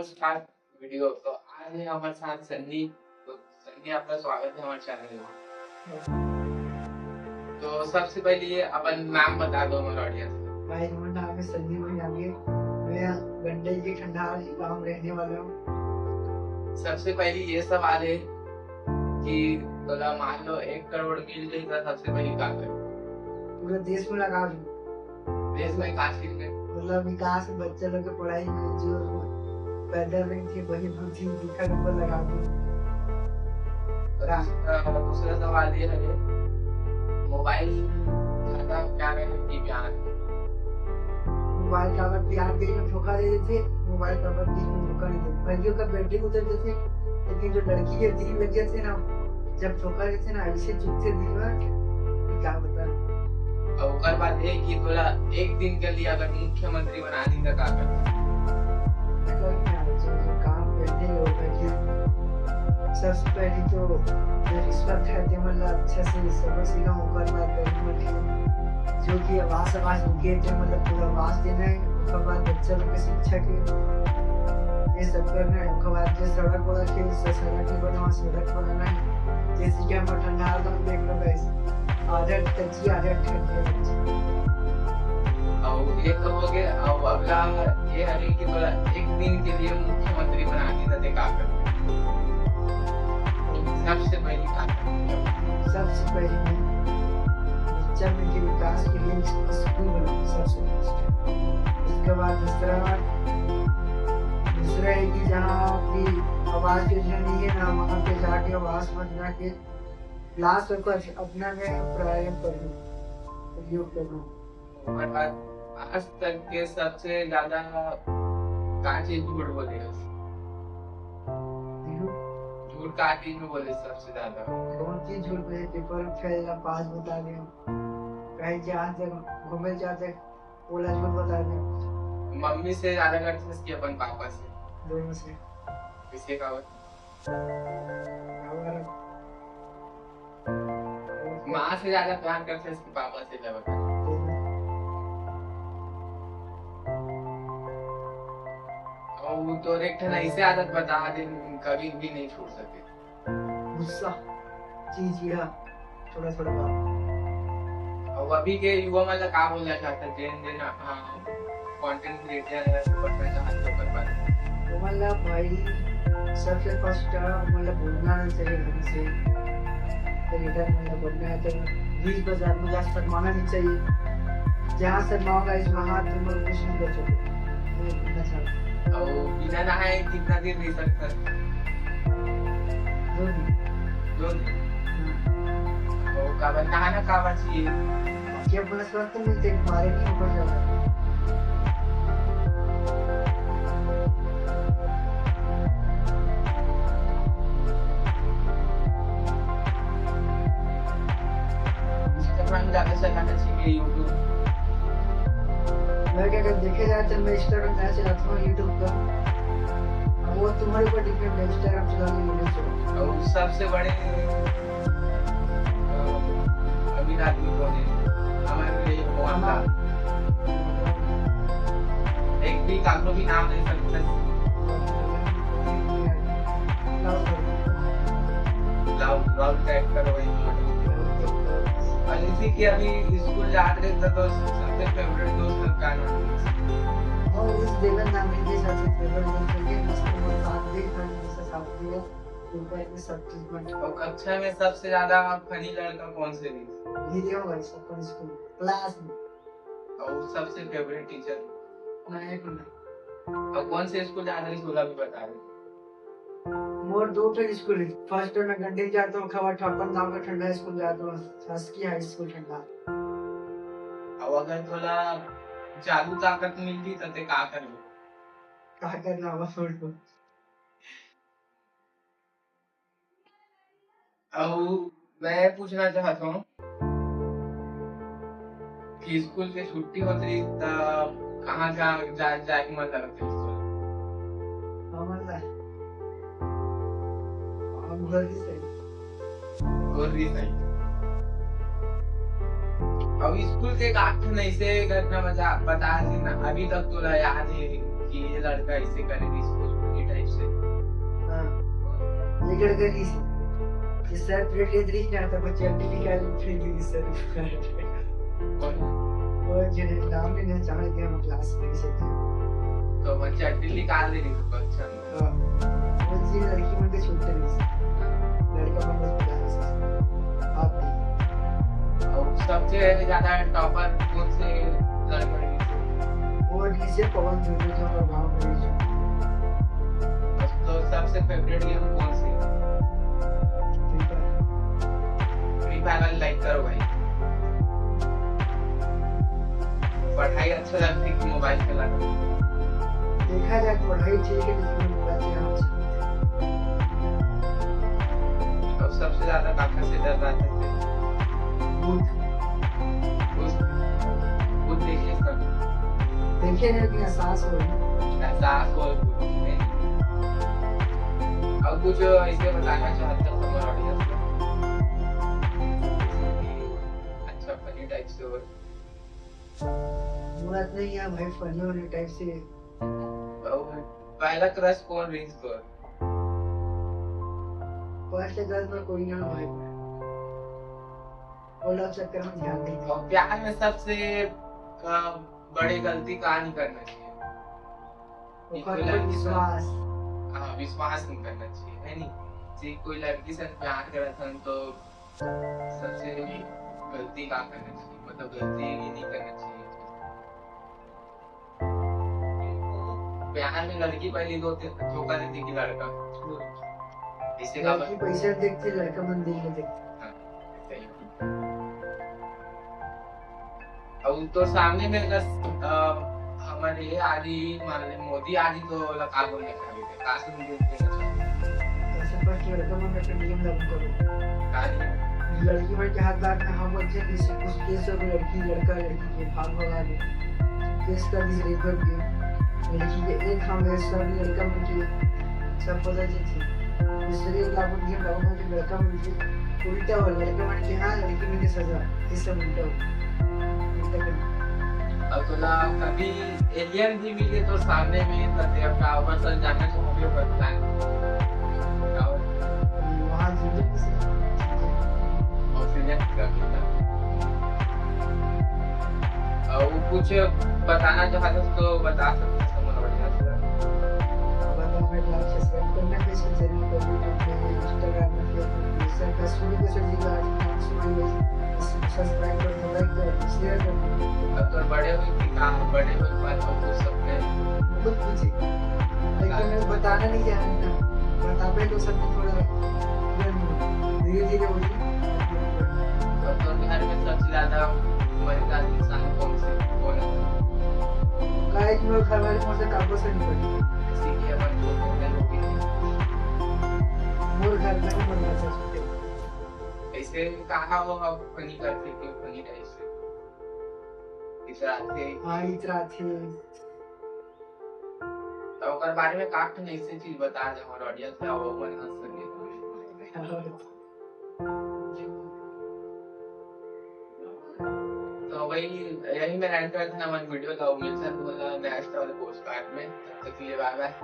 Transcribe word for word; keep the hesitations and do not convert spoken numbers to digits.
Start video. तो आज है हमारे साथ सन्नी। तो सन्नी, आपका स्वागत है हमारे चैनल में। तो सबसे पहले ये अपन नाम बता दो हमारे ऑडियंस को। भाई, मेरा नाम है सन्नी मयामी। मैं गंडई के खंडार गांव रहने वाला हूँ। सबसे पहले ये सवाल है कि तोला मान लो एक करोड़ मिल जाए तो सबसे पहले का करे? पूरा देश में लगा दूँ। देश में का चीज में? मतलब विकास, बच्चा लोग के पढ़ाई में, जो पैदा नहीं थे वही बुद्धि लिखा के ऊपर लगा दूँ। और दूसरा, दूसरा सवाल ये है, मोबाइल ज्यादा प्यार है कि प्यार? मोबाइल का अगर प्यार दे में धोखा दे देते, मोबाइल का अगर दे में धोखा नहीं देते, भाइयों का बैटरी उतर देते, लेकिन जो लड़की के दिल लग जाते ना, जब धोखा देते ना, ऐसे चुपते दिल में, क्या बता। और ओकर बाद ये कि तोला एक दिन के लिए अगर मुख्यमंत्री बना दी तो का करते? कोई नहीं, जो काम पहले होगा कि सबसे पहले तो जो रिश्वत है, ते मतलब अच्छा से सबक सिखाऊं, ओकर बाद गरीब लोग के जो कि आवास, आवास उनके, ते मतलब पूरा आवास देना है। ओकर बाद बच्चा लोग के शिक्षा के ये सब करना है। ओकर बाद जो सड़क वड़क है, स-, सड़क नहीं बना, वहाँ सड़क बनाना है। जैसे कि हम ठंडा हाल में देख लो guys, आधा कच्ची, आधा ठंडी। और ये तो हो गया। और अगला ये है कि बोला एक दिन के लिए मुख्यमंत्री बना दी तो का करते? सबसे पहली बात, सबसे पहले मैं बच्चा के विकास के लिए स्कूल बनाऊँ सबसे first। उसके बाद दूसरा, दूसरा है कि जहाँ भी आवास योजना नहीं है ना, वहाँ पे जाके आवास बना के क्लास होकर अपना में प्रयोग करूँ, प्रयोग करूँ। ओकर बाद आज तक के सबसे ज्यादा का चीज झूठ बोले हस? झूठ? झूठ का चीज में बोले सबसे ज्यादा? कौन चीज झूठ बोले? पेपर फेल ना पास बता दे। कहीं जहाँ तक घूमे जाते, ओला झूठ बता दे। मम्मी से ज्यादा करते हस कि अपन पापा से? दोनों से। किसे का होता? और माँ से ज्यादा प्यार करते हस कि पापा से ज्यादा? और वो तो एक ठन ऐसे आदत बता दे, कभी भी नहीं छोड़ सके। गुस्सा, चिड़चिड़ा, थोड़ा थोड़ा बात। और अभी के युवा मन ला का बोलना चाहता है, जेन जेन, हाँ, content creator है, बनना चाहते हो, कर पाते? ओमन ला भाई, सबसे first ओमन ला बोलना नहीं चाहिए ढंग से। Creator मन ला बनना है तो बीच बाजार में जा शर्माना नहीं चाहिए। जहाँ शर्माओगा, इस वहाँ तुम लोग कुछ नहीं कर सकते। ये बोलना चाहता हूँ। और बिना नहाए कितना दिन रह सकता है? दो दिन। दो दिन? हाँ। और का बनना है ना, का बची है? ये अपना स्वस्थ में देख मारे नहीं ऊपर जाता। Instagram ज्यादा चलाना चाहिए, YouTube। मैं क्या, अगर देखे जाए तो मैं Instagram ज्यादा चलाता हूँ, YouTube कम। अब वो तुम्हारे ऊपर depend है, Instagram चलाओ, YouTube चलाओ। और सबसे बड़े, अ, अमीर आदमी कौन है? हमारे लिए कौन था? एक भी, काकरो भी नाम नहीं सकता। Love, love type का वही। और इसी के अभी स्कूल जात रहे थे तो सबसे favourite दोस्त का नाम है? और उस देवन नाम के सबसे favourite दोस्त है, उसको मैं साथ भी था, हमेशा साथ भी है, ऊपर में सब चीज में। और कक्षा में सबसे ज्यादा funny लड़का कौन से भी? ये क्या हुआ, अपन स्कूल क्लास में। और सबसे favourite teacher? मैं एक ना। और कौन से स्कूल जात रहे, ओला भी बता दे। मोर दो ठो स्कूल है। First में गंडई जात हूँ, खबर ठप्पन गाँव का ठंडा स्कूल जात हूँ, शासकीय हाई स्कूल ठंडा। अब अगर तोला जादू ताकत मिलती तो ते का करबे? का करना हुआ बोल दो। अउ मैं पूछना चाहत हूँ कि स्कूल के छुट्टी होत रही त कहाँ जा, जा, जाए के मन लगत रही? हमन ला, हम घर ही सही। घर ही सही। अब स्कूल के एक आठ ठन ऐसे घटना बता, बता देना, अभी तक तोला याद है कि ये लड़का ऐसे करे स्कूल। से। हाँ, ये गड़गड़ी से। ये सर प्लेट ले दे रही ना, तो बच्चे अंडे निकाल फेंक दी सर। कौन? वो जो है, नाम नहीं, जाने दिया, हम क्लास में से थे। तो बच्चे अंडे निकाल दे रही, बच्चा। हाँ, वो चीज लड़की मन के छूटते नहीं से। लड़का मन बस बता दे से। आप भी। और सबसे ज्यादा टॉपर कौन से लड़का है? वो डीजे पवन झुनझुन और भाव ब्रिज। तो सबसे फेवरेट गेम कौन सी है? Free fire. फ्री फायर वाली लाइक करो भाई। पढ़ाई अच्छा लगती कि मोबाइल चलाना? देखा जाए, पढ़ाई ठीक है, लेकिन मोबाइल चलाना अच्छा लगता है। और सबसे ज्यादा काका से डर रहा था? भूत। भूत, भूत देखिए कभी? देखे नहीं, लेकिन एहसास हो रही। एहसास हो रही। और कुछ ऐसे बताना चाहते हो हमारे ऑडियंस को? अच्छा, फनी टाइप से हो। मुराद नहीं है भाई, फनी वाले टाइप से। और पहला क्रश कौन रही तो? फर्स्ट क्रश में कोई ना भाई, वो लव चक्कर में ध्यान नहीं। और प्यार में सबसे, अ, बड़ी गलती का नहीं करना चाहिए? ओकर कोई ऊपर लड़की से विश्वास। हाँ, विश्वास नहीं करना चाहिए, है नहीं? जी, कोई लड़की से प्यार करत हन तो सबसे गलती का करना चाहिए, मतलब गलती ही नहीं करना चाहिए। प्यार में लड़की पहली दो धोखा देती कि लड़का? इसे का लड़की पैसा देखती, लड़का मन दिल में देखती। हाँ, सही। और तो सामने में अगर, अ, हमारे ये आ रही, मान ले मोदी आ रही तो लगा बोलने का भी, का सुन के देना चाहिए? ऐसे फर्स्ट लड़का मन पे नियम लागू करो। का नियम? लड़की मन के हाथ बात में हम बच्चे किसी कुछ केस हो, लड़की, लड़का, लड़की के भाग भगा दे। केस कर दी रेप कर दिया। लड़की के एक हम है, सब लड़का मन के सब पता चलती। दूसरे लागू नियम लागू करके लड़का मन के उल्टा हो, लड़का मन के हाँ, लड़की मन के सजा, ये सब उल्टा हो। उल्टा करना। अब तोला कभी एलियन भी मिले तो सामने में, तो तेरा का ओकर संग जाना चाहोगे, ओकर प्लान? वहाँ जीवन से ऑक्सीजन कर देता। और वो कुछ बताना चाहते हो तो बता सकते हैं, समझ बढ़िया से। अब तो हमें लाइक, सब्सक्राइब करना, Facebook, चैनल पर, YouTube पे, Instagram में, Facebook पे, सब का शुरू में से भी आज नाम सुनाई है। सब्सक्राइब कर दो, लाइक कर दो, शेयर कर दो। अब तो बड़े हुए कि काम, बड़े हुए बात हम पूछ सकते हैं। बहुत कुछ है। लेकिन मैं बताना नहीं जानता। बताबे तो सब थोड़ा धीरे धीरे होगी। अब तो बिहार में सबसे ज्यादा मजेदार इंसान कौन से, कौन है? गाइस, मोर घर वाले मोर से काबू से नहीं पड़ी। इसीलिए अपन छोटे में लोग भी नहीं। मोर घर में नहीं बनना चाहिए। ऐसे कहा हो, अब फनी करते क्यों फनी टाइप से? इतराते। हाँ, इतराते। तो ओकर बारे में का कुछ ऐसे चीज बता दे, हमारे ऑडियंस का वो मन हंस सके। तो वही, यही मेरा एंड करते हैं हमारे वीडियो का। उम्मीद है तुम्हारा नेक्स्ट वाले पोस्ट कार्ड में। तब तक के लिए बाय बाय।